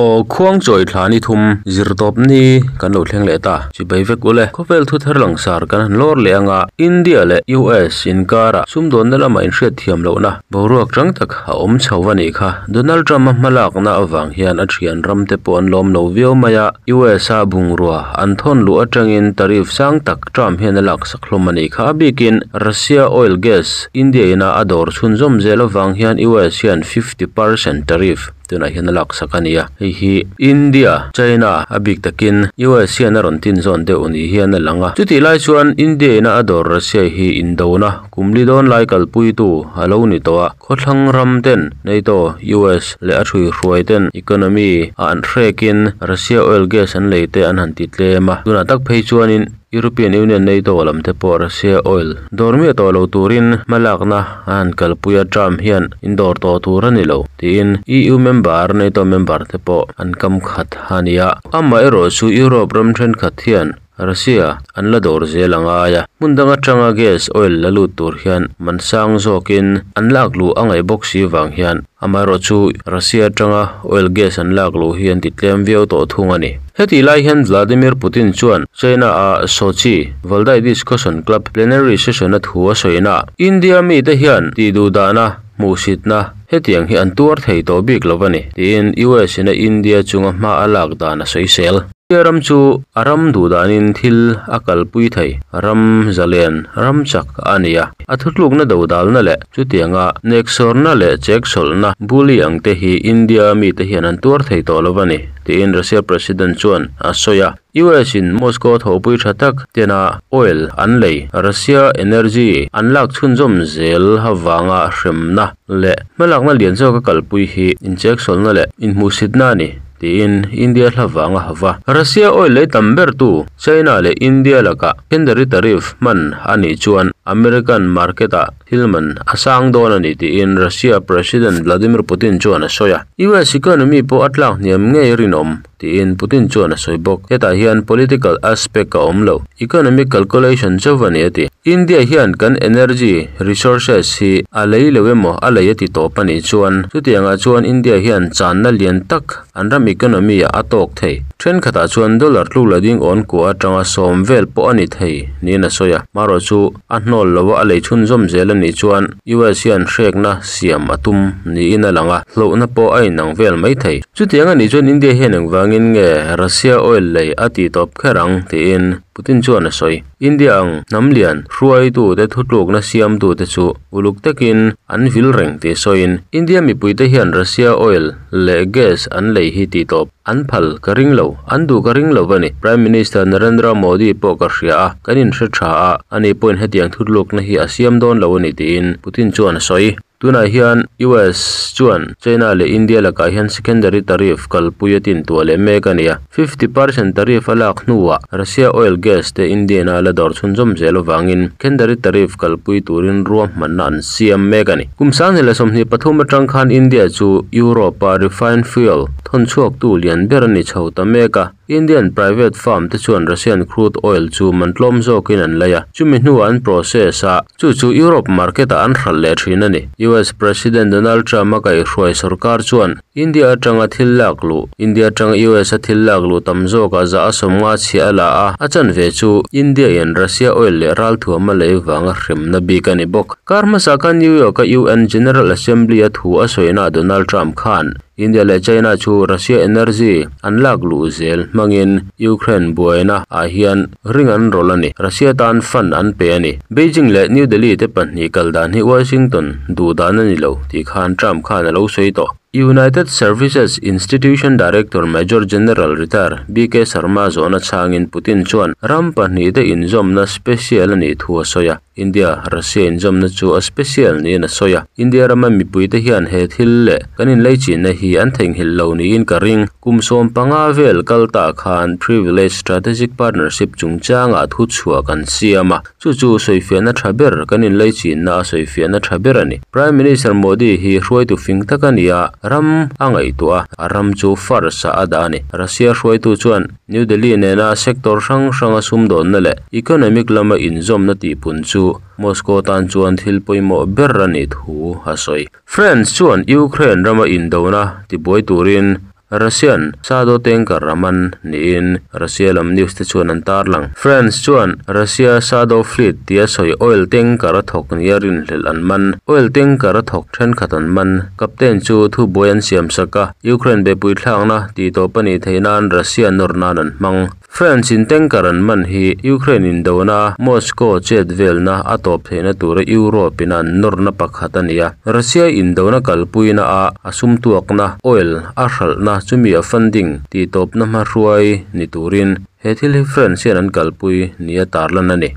Aw Khuangchawi thla ni thum zirtawp ni kan lo thleng leh ta. Chibai vek ule. Khawvel thu thar langsar kan han lawr leh anga India leh US inkarah sumdawnna lamah inhriat thiam lohna boruak chang tak a awm chho a nih kha. Donald Trump-a hmalakna avang hian a thian ram te pawh an lawm lo viau mai a, US a bungrua an thawn luh atangin tariff sang tak Trump hian a laksak hlawm a nih kha. A bikin Russia oil gas India ina a dawr chhunzawm zel avang hian US hian 50% tariff tunah hian a laksak a ni a, hei hi India, China a bik takin US hian a rawn tin zawn deuh ni hian a lang a. Chutih lai chuan India ina a dawr Russia hi indona kumli dawn lai kalpuitu a lo ni tawh a, khawthlang ram ten NATO, US leh a ṭhuihruai ten economy a an hrekin Russia oil gas an lei te an han ti tlem a, tunah tak phei chuanin European Union NATO lam te pawh Russia oil dawr miah tawh lo turin hmalakna a han kalpui a, Trump hian in dawr tawh tur a ni lo tiin EU member NATO member te pawh an kam khat a ni a. Amaherawh chu Europe ram thenkhat hian Russia an la dawr zel a ngai a, hmun dang atanga gas oil la lut tur hian man sang zawkin an lak luh a ngaih bawk si vang hian amaherawh chu Russia atanga oil gas an lak luh hi an ti tlem viau tawh thung a ni. Hetih lai hian Vladimir Putin chuan China a Sochi Valdai Discussion Club plenary session a thu a sawina ah India mite hian tih duh dahna hmuhsitna hetiang hi an tuar thei tawh bik lo a ni tiin US in a India chunga hma a lak dan a sawisel. India ram chu a ram duh danin thil a kalpui thei, ram zalen, ram chak a ni a. A thutlukna dodalna leh chutianga neksawrna leh cheksawlhna bully ang te hi India mite hian an tuar thei tawh lo a ni, tiin Russia President chuan a sawi a. US in Moscow thawhpui tha tak tena oil an lei, Russia energy an lak chhunzawm zel avanga hremna leh hmalakna lian zawk a kalpui hi incheksawlhna leh inhmuhsitna a ni. Tiin India hla vang a hava. Russia oil lei tam bertu China leh India lakah secondary tariff hman a nih chuan American market ah thil man a sang dawn a ni tiin Russia President Vladimir Putin chuan a sawi a. US economy pawh a tlak hniam ngei rinawm tiin Putin chuan a sawi bawk. Hetah hian political aspect a awm lo, economic calculation chauh a ni a ti. India hian kan energy resources hi a lei lo emaw a lei a ti tawp a nih chuan chutiangah chuan India hian channa lian tak an ram economy ah a tawk thei. Thenkhatah chuan dollar tluk la ding awn kua atanga sawm vel pawh a ni thei niin a sawi a. Marawh chu a hnawl lo a a lei chhunzawm zel a nih chuan US hian hrekna siam a tum niin a lang a, hlauhna pawh a inang vel mai thei. Chutiang a nih chuan India hian engvangin nge Russia oil lei a tih tawp kher ang tiin Putin chuan a sawi. India ang hnam lian hruaitute thutlukna siamtute chu uluk takin an vil reng tih sawiin India mipuite hian Russia oil leh gas an lei hi tih tawp an phal ka ring lo, an duh ka ring lo a ni. Prime Minister Narendra Modi pawh ka hria a, kan inhre tha a, ani pawhin hetiang thutlukna hi a siam dawn lo a ni tiin Putin chuan a sawi. Tunah hian US chuan China leh India lakah hian secondary tariff kalpui a tintuah leh mek a ni a. 50% tariff a lak hnuah Russia oil gas te India ina la dawr chhunzawm zel avangin secondary tariff kalpui turin ruahmanna an siam mek a ni. Kum 2023 atang khan India chu Europe-a refined fuel thawnchhuaktu lian ber a ni chho ta mek a. Indian private firm te chuan Russian crude oil chu man tlawm zawkin an lei a, chumi hnuah an process a, chu chu Europe market ah an hralh leh thin a ni. US President Donald Trump a kaihhruai sorkar chuan India atanga thil lak luh, India atanga US a thil lak luh tam zawkah zah a sawmnga chhiah a la a, a chanve chu India in Russia oil leh ralthuam a lei vanga hremna bik a ni bawk. Kar hmasa khan New York a UN General Assembly a thu a sawina Donald Trump khan India leh China chu Russia energy an lak luh zel hmangin Ukraine buaina ah hian ring an rawlh a ni. Russia tan fund an pe a ni. Beijing leh New Delhi te pahnih kal dan hi Washington duh dan a ni lo tih khan Trump khan a lo sawi tawh. United Services Institution Director Major General Retd BK Sharma zawhna chhangin Putin chuan ram pahnih te inzawmna special a nih thu a sawi a. India, Russia inzawmna chu a special niin a sawi a. India rama mipuite hian he thil leh kan inleichinna hi an theihnghilh lo niin ka ring. Kum 15 vel kal tah khan Privilege Strategic Partnership chungchangah thu chhuah kan siam a, chu chu sawifiahna tha ber kan inleichinna a sawifiahna tha ber a ni. Prime Minister Modi hi hruaitu fing tak a ni a, ram a ngaihtuah a, a ram chu first ah a dah a ni. Russia hruaitu chuan New Delhi nena sector hrang hranga sumdawnna leh economic lama inzawmna tihpun chu Moscow tan chuan thil pawimawh ber a nih thu a sawi. France chuan Ukraine rama indona tibuai turin Russian Shadow tanker a man niin Russia lam news te chuan an tarlang. France chuan Russia Shadow Fleet tia sawi oil tanker a thawk nia rinhlelh an man. Oil tanker a thawk thenkhat an man. Captain chu thubuai an siam sak a, Ukraine beihpui thlakna tih tawp a nih theih nan Russia nawr nan an hmang. France in tanker an man hi Ukraine indona Moscow chet velna a tawp theihna tura Europe in an nawrna pakhat a ni a. Russia indona kalpuina ah a sum tuakna, oil, a hralhna chumi a funding tih tawpna hmahruai ni turin he thil hi France hian an kalpui nia tarlan a ni.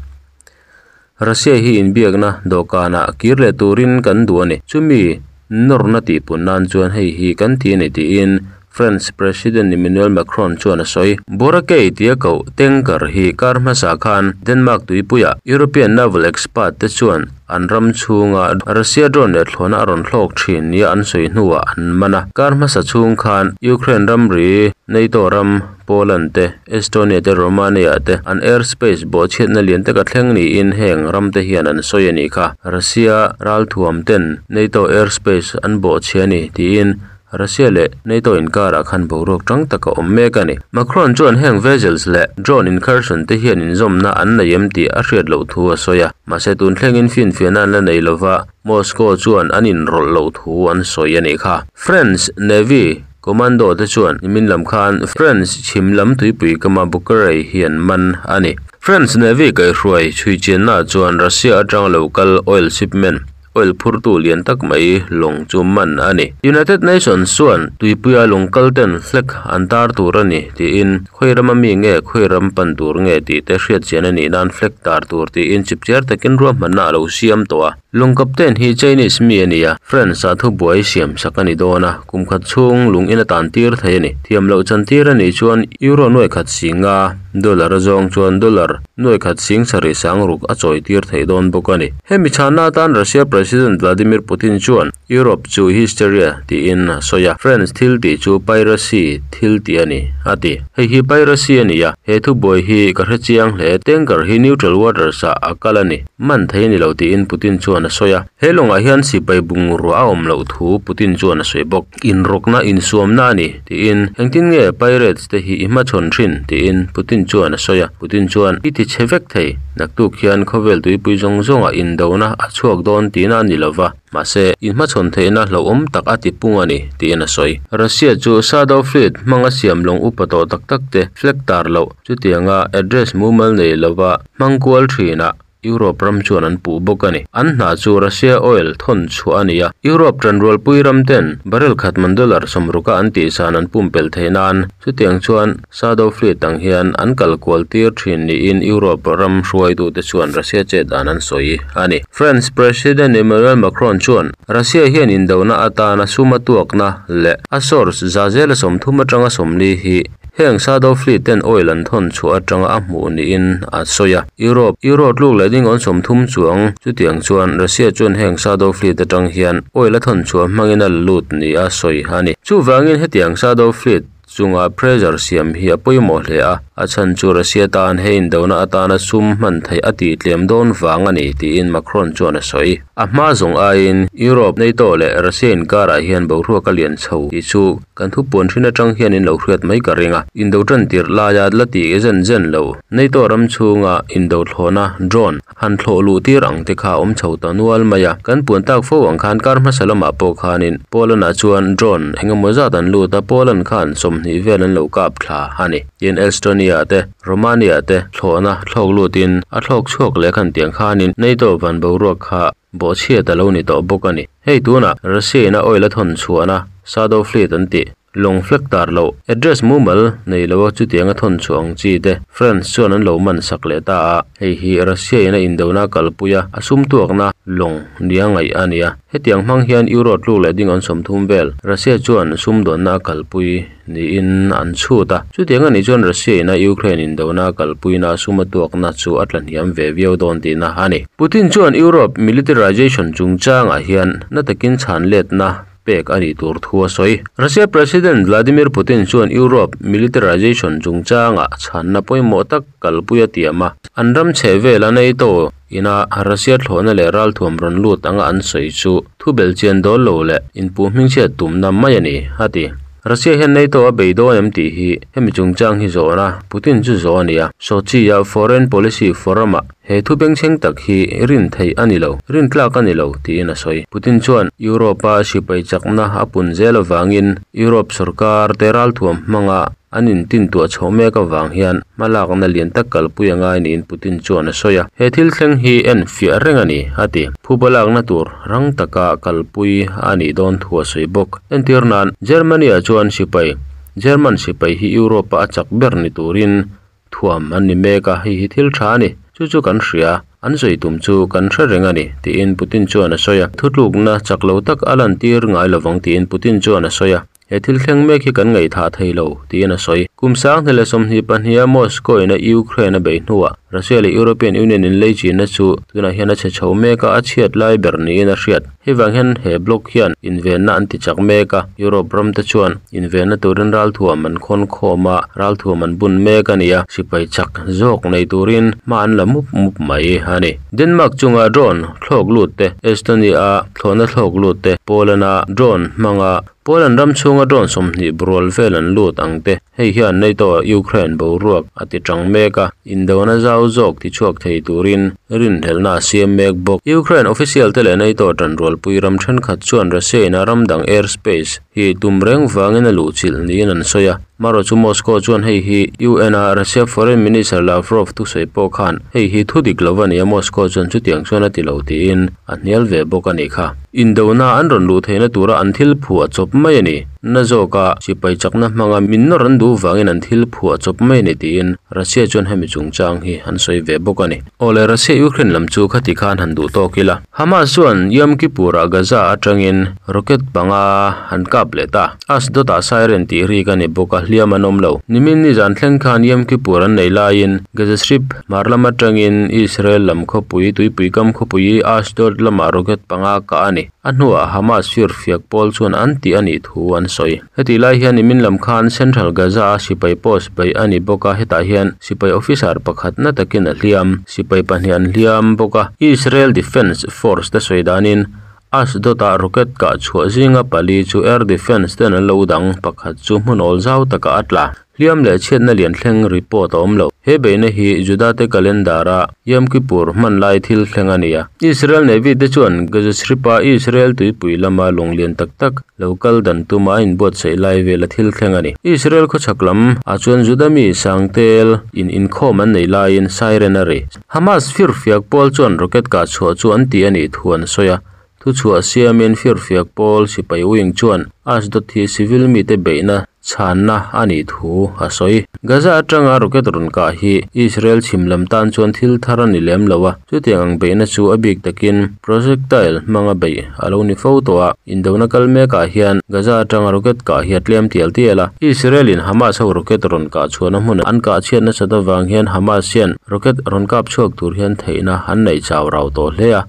Russia hi inbiakna dawhkanah kir leh turin kan duh a ni. Chumi nawrna tihpun nan chuan hei hi kan ti a ni tiin France President Emmanuel Macron chuan a sawi. Boracay tia koh tanker hi kar hmasa khan Denmark tuipuiah European naval expert te chuan an ram chhunga Russia drone leh thlawhna a rawn hlawk thin nia an sawi hnuah an man a. Kar hmasa chhung khan Ukraine ramri NATO ram Poland te, Estonia te, Romania te an airspace bawhchhiatna lian tak a thleng niin heng ram te hian an sawi a nih kha. Russia ralthuam ten NATO airspace an bawhchhia a ni tiin Russia leh NATO inkarah khan boruak tang tak a awm mek a ni. Macron chuan heng vessels leh drone incursion te hian inzawmna an nei em tih a hriat loh thu a sawi a. Mahse tun thlengin finfiahna an la nei lova, Moscow chuan an inrawlh loh thu an sawi a nih kha. France Navy Commando te chuan nimin lam khan France chhim lam tuipui kama Bucarey hi an man a ni. France Navy kaihhruai chhui chiannaah chuan Russia atanga lo kal oil shipment, oil phurtu lian tak mai lawng chu man a ni. United Nations chuan tuipuia lawng kal ten flag an tar tur a ni tiin khawi rama mi nge khawi ram pan tur nge tih te hriat chian a nih nan flag tar tur tiin chipchiar takin ruahmanna a lo siam tawh a. Lawng captain hi Chinese mi a ni a, France ah thubuai siam sak a ni dawn a, kum khat chhung lung in a tan tir thei a ni. Thiam loh chan tir a nih chuan Euro nuai khat singa dollar a zawng chuan dollar nuai khat sing sarih sang ruk a chawi tir thei dawn bawk a ni. Hemi chhanna atan Russia President Vladimir Putin chuan Europe chu hysteria tiin a sawi a, France thil tih chu piracy thil tih a ni, a ti. Hei hi piracy a ni a, he thubuai hi ka hre chiang hle. Tanker hi neutral waters ah a kal a ni. Man thei a ni lo tiin Putin chuan a sawi a. He lawngah hian sipai bungrua a awm loh thu Putin chuan a sawi bawk. Inrawkna insuamna a ni tiin engtin nge pirates te hi i hmachhawn thin tiin Putin chuan a sawi a. Putin chuan i ti chhe vek thei, naktuk hian khawvel tuipui zawng zawngah indona a chhuak dawn tihna a ni lova. Mahse, inhmachhawn theihna hlauhawm tak a ti pung a ni, tiin a sawi. Russia chu Shadow Fleet hmanga siam lawng upa tawh tak tak te flag tar loh chutianga address mumal nei lova hmang kual thinah Europe ram chuan an puh bawk a ni. An hna chu Russia oil thawn chhuah a ni a, Europe tanrualpui ram ten barrel khat man dollar sawmruka an tihsan an pumpelh theih nan chutiang chuan Shadow Fleet ang hian an kal kual tir thin niin Europe ram hruaitute chuan Russia chet dan an sawi a ni. France President Emmanuel Macron chuan Russia hian indona atana sum a tuakna leh a source za zela 30 atanga 40 hi heng Shadow Fleet ten oil an thawn chhuah atanga a hmuh niin a sawi a. Europe Euro tluk leh dingawn 30 chuang chutiang chuan Russia chuan heng Shadow Fleet atang hian oil a thawn chhuah hmangin a la lut ni a sawi a ni. Chuvangin hetiang Shadow Fleet chunga pressure siam hi a pawimawh hle a, a chhan chu Russia tan he indona atana sum hman theih a tih tlem dawn vang a ni tiin Macron chuan a sawi. A hma zawng aiin Europe, NATO leh Russia inkarah hian boruak a lian chho tih chu kan thupuan hrin atang hian in lo hriat mai ka ring a. Indo tan tirh laia la tih zen zen lo, NATO ram chhunga indo thlawhna, drone, Han thlawh luh tir ang te kha a awm chho ta nual mai a, kan puan tak fo ang khan kar hmasa lamah pawh khanin Poland ah chuan drone eng emaw zat an lut a, Poland khan 20 vel an lo kap thla a ni. Tin Estonia te, Romania te thlawhna thlawk lutin a thlawk chhuak leh khan tiang khanin NATO van boruak kha bawhchhiat a lo ni tawh bawk a ni. Hei tunah Russia in a oil a thawn chhuahna Shadow Fleet an tih. Lawng flag tar loh, address mumal nei lo a chutiang a thawn chhuah ang chi te France chuan an lo man sak leh ta a, hei hi Russia in a indona kalpui a, a sum tuakna lawng nia ngaih a ni a. Hetiang hmang hian Euro tluk leh ding an 30 vel Russia chuan sumdawnna a kalpui niin an chhut a, chutiang a nih chuan Russia in a Ukraine indona kalpuina a sum a tuakna chu a tlahniam ve viau dawn tihna a ni. Putin chuan Europe militarization chungchangah hian na takin chhan letna pek a nih tur thu a sawi. Russia President Vladimir Putin chuan Europe militarization chungchangah chhanna pawimawh tak kalpui a tiam a, an ram chheh vela NATO ina Russia thlawhna leh ralthuam rawn lut anga an sawi chu thubelh chian dawl lo leh inpuh hmingchhiat tumna mai a ni, a ti. Russia hian NATO a bei dawn em tih hi hemi chungchang hi zawhna Putin chu zawh a ni a. Sochi-a Foreign Policy Forum-ah he thu bengchheng tak hi rin theih a ni lo, rin tlak a ni lo tiin a sawi. Putin chuan Europe-a sipai chakna a pun zel avangin Europe sorkar te ralthuam hmanga an intintuah chhoh mek avang hian hmalakna lian tak kalpui a ngai niin Putin chuan a sawi a. He thil thleng hi en fiah reng a ni, a ti. Phuba lakna tur rang taka kalpui a nih dawn thu a sawi bawk. Entir nan, Germany-ah chuan sipai, German sipai hi Europe-a a chak ber ni turin thuam an ni mek a, hei hi thil tha a ni. Chu chu kan hria, an sawi tum chu kan hre reng a ni, tiin Putin chuan a sawi a. Thutlukna chak lo tak a lantir ngai lovang tiin Putin chuan a sawi a. He thil thleng mek hi kan ngaihthah thei lo, tiin a sawi. Kum 2022-a Moscow-in a Ukraine a bei hnuah Russia leh European Union inleichina chu tunah hian a chhe chho mek a, a chhiat lai ber niin a hriat. Hei vang hian he bloc hian invenna an ti chak mek a, Europe ram te chuan invenna turin ralthuam an khawn khawm a, ralthuam an bun mek a ni a, sipai chak zawk nei turin hma an la mup mup mai a ni. Denmark chunga drone thlawk lut te, Estonia-a thlawhna thlawk lut te, Poland-a drone hmanga Poland ram chhunga drone 20 rual vel an lut ang te, hei hian NATO Ukraine boruak a ti tang mek a, indona zau zawk ti chhuak thei turin rinhlelhna a siam mek bawk. Ukraine official te leh NATO tanrualpui ram thenkhat chuan Russia in a ram dang airspace hi tum reng vangin a luh chilh niin an sawi a. Marawh chu Moscow chuan hei hi UN a Russia Foreign Minister Lavrov thusawi pawh khan hei hi thu dik lo a ni a, Moscow chuan chutiang chuan a ti lo tiin a hnial ve bawk a nih kha. Indona an rawn luh theihna tura an thil phuah chawp mai a ni. Na zawka sipai chakna hmanga min nawr an duh vangin an thil phuah chawp mai a ni tiin Russia chuan hemi chungchang hi an sawi ve bawk a ni. Awle Russia Ukraine lam chu khati khan han duh tawk ila. Hamas chuan Yom Kippur-ah Gaza atangin rocket panga an kap leh ta. Ashdod-ah siren tih rik a ni bawk a, hliam an awm lo. Nimin nizan thleng khan Yom Kippur an nei laiin Gaza Strip hmar lam atangin Israel lam khawpui tuipui kam khawpui Ashdod lamah rocket panga kah a ni. A hnuah Hamas firfiak pawl chuan an tih a nih thu an sawi. Heti lai hian nimin lam khan Central Gaza-a sipai post beih a ni bawk a, hetah hian sipai officer pakhat na takin a hliam, sipai pahnih an hliam bawk a. Israel Defence Force te sawi danin Ashdod-ah rocket kah chhuah zinga pali chu air defence ten an lo dang, pakhat chu hmun awl zau takah a tla. Hliam leh chhiatna lian thleng report a awm lo. He beihna hi Juda-te calendar-a Yom Kippur hman lai thil thleng a ni a. Israel Navy te chuan Gaza Strip-a Israel tuipui lama lawng lian tak tak lo kal dan tuma a inbuatsaih lai vela thil thleng a ni. Israel khawchhak lam ah chuan Juda mi sangtel in inkhawm an nei laiin siren a ri. Hamas firfiak pawl chuan rocket kah chhuah chu an ti a nih thu an sawi a. Thuchhuah siamin firfiak pawl sipai wing chuan Ashdod hi civil mite beihna chhanna a nih thu a sawi. Gaza atanga rocket rawn kah hi Israel chhim lam tan chuan thil thar a ni lem lo a, chutiang ang beihna chu a bik takin projectile hmanga beih a lo ni fo tawh a. Indona kal mekah hian Gaza atanga rocket kah hi a tlem tial tial a, Israel in Hamas ho rocket rawn kah chhuahna hmun an kah chhiat nasat avang hian Hamas hian rocket rawn kap chhuak tur hian theihna an neih chau rau tawh hle a.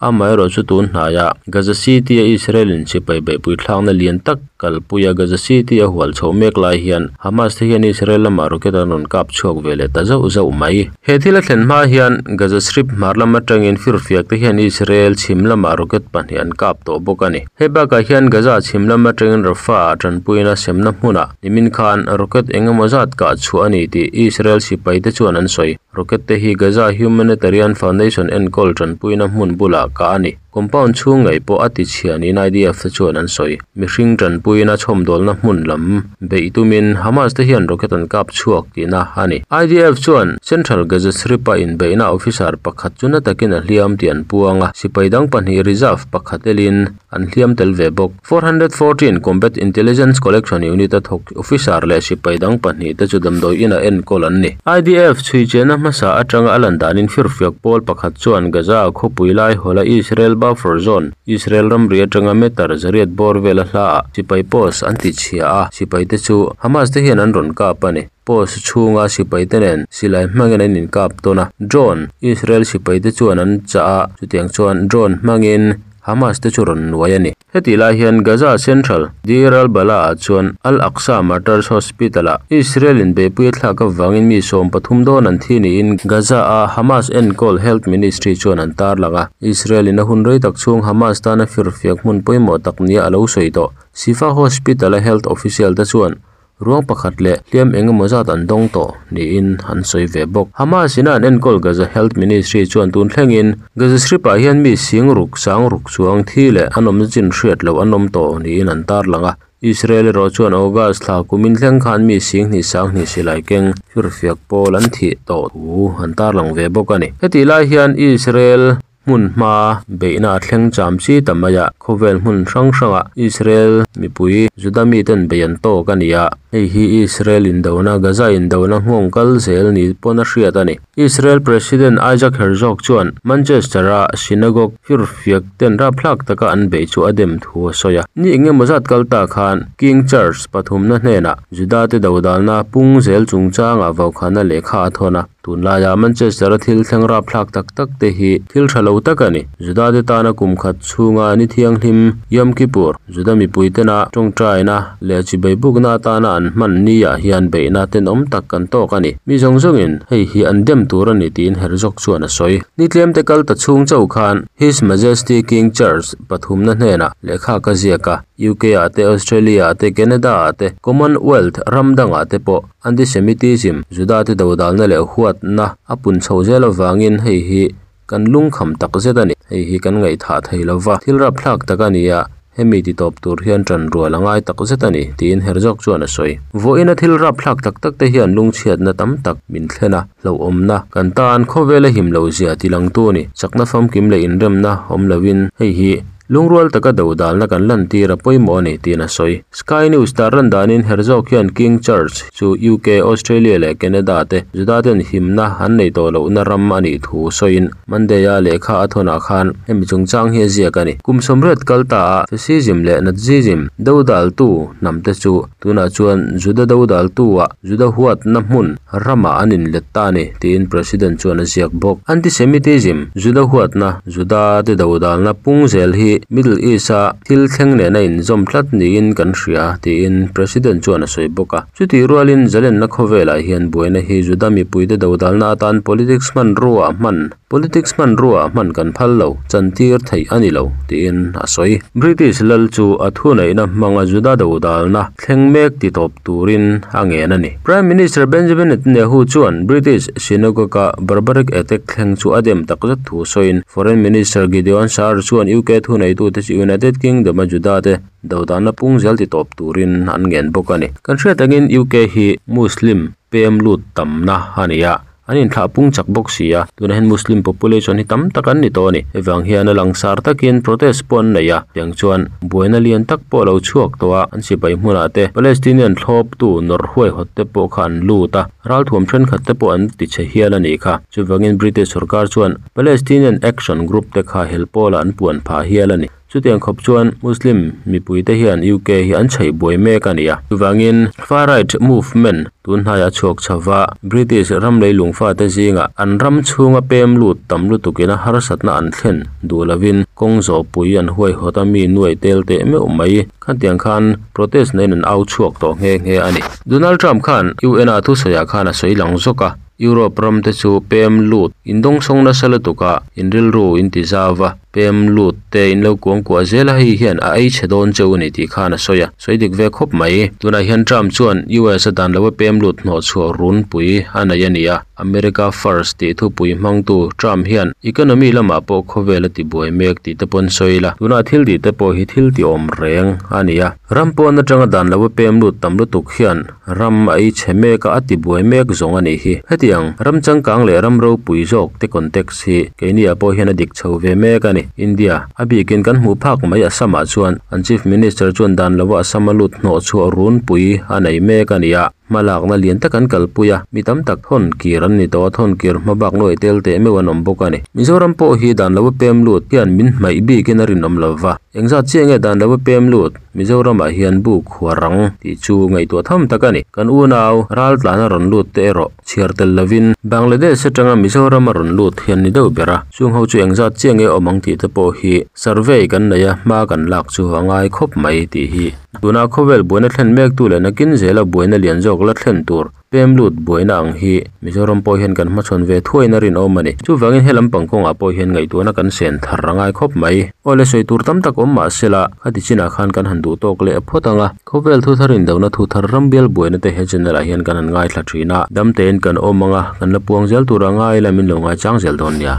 Amaherawh chu tun hnaiah Gaza City-a Israel in sipai beihpui thlakna lian tak kalpuia Gaza City a hual chhoh mek lai hian Hamas te hian Israel lamah rocket an rawn kap chhuak ve leh ta zauh zauh mai. He thil a thlen hma hian Gaza Strip hmar lam atangin firfiak te hian Israel chhim lamah rocket pahnih an kap tawh bawk a ni. Hei bakah hian Gaza chhim lam atangin Rafah-ah tanpuina semna hmunah nimin khan rocket eng emaw zat kah chhuah a ni tih Israel sipai te chuan an sawi. Rocket te hi Gaza Humanitarian Foundation enkawl tanpuina hmun bulah kah a ni. Compound chhung ngei pawh a ti chhia niin IDF te chuan an sawi. Mihring tanpuina chhawmdawlna hmun lam beih tumin Hamas te hian rocket an kap chhuak tihna a ni. IDF chuan Central Gaza Strip-a inbeihna officer pakhat chu na takin a hliam tih an puang a, sipai dang pahnih reserve pakhat elin an hliam tel ve bawk. 414 Combat Intelligence Collection Unit a thawk officer leh sipai dang pahnih te chu damdawi inah enkawl an ni. IDF chhui chenna hmasa atanga a lan danin firfiak pawl pakhat chuan Gaza khawpui lai hawla Israel buffer zone, Israel ramri atanga meter zariat bawr vela hlaah sipai post an ti chhia a, sipai te chu Hamas te hian an rawn kap a ni. Post chhunga sipai te nen silai hmangin an inkap tawn a, drone Israel sipai te chuan an chah a, chutiang chuan drone hmangin. Hamas te chu rawn nuai a ni. Hetih lai hian Gaza Central, Deir al-Balah ah chuan Al-Aqsa Martyrs Hospital ah Israel in beihpui a thlak avangin mi 13 dawn an thi niin Gaza a Hamas enkawl Health Ministry chuan an tarlang a. Israel in a hun rei tak chhung Hamas tana firfiak hmun pawimawh tak nia a lo sawi tawh. Shifa Hospital a health official te chuan ruang pakhat leh hliam eng emaw zat an dawng tawh niin an sawi ve bawk. Hamas in a an enkawl Gaza Health Ministry chuan tun thlengin Gaza Strip ah hian mi sing ruk sang ruk chuang thi leh an awmna chin hriat loh an awm tawh niin an tarlang a. Israel erawh chuan August thla kumin thleng khan mi sing hnih sang hnih silai keng firfiak pawl an thih tawh thu an tarlang ve bawk a ni. Hetih lai hian Israel hmun hma beihna a thleng cham chi ta mai a, khawvel hmun hrang hrangah Israel mipui Juda miten bei an tawk a ni a, hei hi Israel indona Gaza indona nghawng kal zel ni pawn a hriat a ni. Israel President Isaac Herzog chuan Manchester a synagogue firfiak ten rapthlak taka an beih chu a dem thu a sawi a. Ni eng emaw zat kal ta khan King Charles pathumna hnenah Juda te dodalna pung zel chungchangah vaukhana lehkha a thawn a. Tunlaia Manchester a thil thleng rapthlak tak tak te hi thil tha lo tak a ni. Juda te tana kum khat chhunga ni thianghlim Yom Kippur, Juda mipui tena tawngtaina leh chibai bukna atana an hman ni ah hian beihna tenawm tak kan tawk a ni. Mi zawng zawngin hei hi an dem tur a ni tiin Herzog chuan a sawi. Ni tlem te kal ta chhung chauh khan His Majesty King Charles pathumna hnenah lehkha ka ziak a, UK ah te, Australia ah te, Canada ah te, Commonwealth ram dangah te pawh antisemitism, Juda te dodalna leh huatna a pun chho zel avangin hei hi kan lungkham tak zet a ni. Hei hi kan ngaihthah thei lova, thil rapthlak tak a ni a, hemi ti tawp tur hian tan rual a ngai tak zet a ni, tiin Herzog chuan a sawi. Vawiina thil rapthlak tak tak te hian lungchhiatna tam tak min thlen a, hlauhawmna kan tan khawvela him lo zia ti langtu a ni. Chakna famkim leh inremna awm lovin hei hi lungrual taka dodalna kan lantir a pawimawh a ni, tiin a sawi. Sky News tarlan danin Herzog hian King Charles chu UK, Australia leh Canada te Juda ten himna an nei tawh lohna ram a nih thu sawiin Monday a lehkha a thawnah khan hemi chungchang hi a ziak a ni. Kum sawmriat kal ta a Fascism leh Nazism dodaltu hnam te chu tunah chuan Juda dodaltu ah Juda huatna hmun ramah an inlet ta a ni, tiin President chuan a ziak bawk. Antisemitism, Juda huatna, Juda te dodalna pung zel hi Middle East a thil thleng nen a inzawm tlat niin kan hria, tiin President chuan a sawi bawk a. Chutih rualin zalenna khawvelah hian buaina hi Juda mipuite dodalna atan politics hmanrua hman politics hmanrua hman kan phal lo, chantir theih a ni lo, tiin a sawi. British lal chu a thuneihna hmanga Juda dodalna thleng mek ti tawp turin a ngen a ni. Prime Minister Benjamin Netanyahu chuan British synagogue a barbaric attack thleng chu a dem takzet thu sawiin Foreign Minister Gideon Saar chuan UK thuneitute chu United Kingdom a Juda te dodalna pung zel ti tawp turin an ngen bawk a ni. Kan hriat angin UK hi Muslim pem lut tamna a ni a, an inthlah pung chak bawk si a, tunah hian Muslim population hi tam tak an ni tawh a ni. Hei vang hian a langsar takin protest pawh an nei a, tiang chuan buaina lian tak pawh a lo chhuak tawh a, an sipai hmunah te Palestinian thlawptu nawrh huaihawt te pawh kha an lut a, ralthuam thenkhat te pawh an ti chhe hial a nih kha. Chuvangin British sorkar chuan Palestinian Action Group te kha hel pawlah an puan phah hial a ni. Chutiang khawp chuan Muslim mipuite hian UK hi an chheih buai mek a ni a. Chuvangin far right movement tun hnaiah a chhuak chho va, British ram leilung fate zingah an ram chhunga pem lut tam lutukin a harsatna an thlen duh lovin kawng zawhpui an huaihawt a mi nuai tel teh meuh mai. Khatiang khan protest neiin an au chhuak tawh nghe nghe a ni. Donald Trump khan UN a thusawiah khan a sawi lang zawk a, Europe ram te chu pem lut indawngsawng nasa lutuk a, inrilru inti zau va. Pem lut te in lo kuang kuah zel a, hei hian a ei chhe dawn cheu a ni tih khan a sawi a, sawi dik ve khawp mai. Tunah hian Trump chuan US a dan lo a pem lut hnawh chhuah runpui a nei a ni a, America First tih thupui hmangtu Trump hian economy lamah pawh khawvel a ti buai mek tih te pawn sawi la, tunah thil tih te pawh hi thil ti awm reng a ni a. Ram pawn atanga dan lo a pem lut tam lutuk hian ram a ei chhe mek a, a ti buai mek zawng a nih hi. Hetiang ram changkang leh ram ropui zawk te context hi keini ah pawh hian a dik chho ve mek a ni. India, a bikin kan hmuh phak mai Assam ah chuan an Chief Minister chuan dan lo a Assam a lut hnawh chhuah runpui a nei mek a ni a. Hmalakna lian tak an kalpui a, mi tam tak thawn kir an ni tawh a, thawn kir hma bak nuai tel teh meuh an awm bawk a ni. Mizoram pawh hi dan lo a pem lut hian min hmaih bikin a rinawm lo va, engzat chiah nge dan lo a pem lut? Mizoramah hian bu khuar ang tih chu ngaihtuah tham tak a ni. Kan unau ral tlan a rawn lut te erawh chhiar tel lovin Bangladesh atanga Mizoram a rawn lut hian ni deuh ber a, chung ho chu engzat chiah nge awm ang tih te pawh hi survey kan nei a, hma kan lak chu a ngai khawp mai tih hi. Tuna khawvel buaina thlen mektu leh nakin zela buaina lian zawk la thlen tur pem lut buaina ang hi Mizoram pawh hian kan hmachhawn ve thuaiin a rinawm a ni. Chuvangin he lampang kawngah pawh hian ngaihtuahna kan sen thar a ngai khawp mai. Aw le sawi tur tam tak awm mah sela, khati chinah khan kan han duh tawk leh phawt ang a. Khawvel thu thar indona thu thar ram bial buaina te he channel ah hian kan han ngaithla thin a. Dam tein kan awm ang a, kan la puang zel tur a ngai ila min lo ngaichang zel dawn nia.